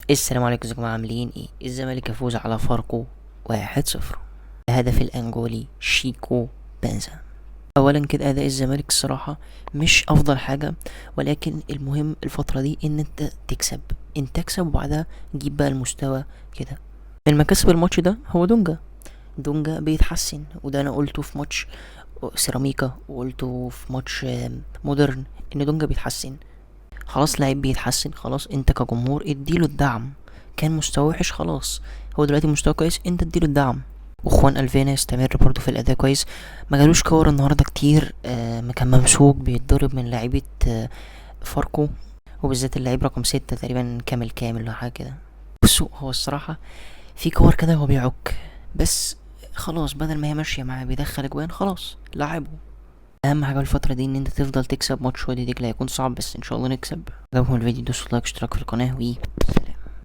السلام عليكم ازيكم عاملين ايه؟ الزمالك يفوز على فاركو 1-0. هدف الانجولي شيكو بانزا. اولا كده اداء الزمالك الصراحة مش افضل حاجة، ولكن المهم الفترة دي ان انت تكسب، انت تكسب وبعدها جيب بقى المستوى كده. المكاسب الماتش ده هو دونجا، دونجا بيتحسن، وده انا قلته في ماتش سيراميكا وقلته في ماتش مودرن ان دونجا بيتحسن. خلاص لعيب بيتحسن، خلاص انت كجمهور اديله الدعم. كان مستواه وحش خلاص، هو دلوقتي مستواه كويس، انت اديله الدعم. وخوان الفينا يستمر برضو في الاداء كويس، ما جالوش كور النهارده كتير، ما كان ممسوك بيتضرب من لعيبة فاركو، وبالذات اللعيب رقم 6 تقريبا كامل كامل ولا حاجة كده. بصوا هو الصراحة في كور كده هو بيعك، بس خلاص بدل ما هي ماشية معاه بيدخل اجوان خلاص لعبه. اهم حاجة الفترة دي ان انت تفضل تكسب. ماتش وادي دجله هيكون صعب بس ان شاء الله نكسب. عجبكم الفيديو دوسوا like، اشتراك في القناة، و سلام.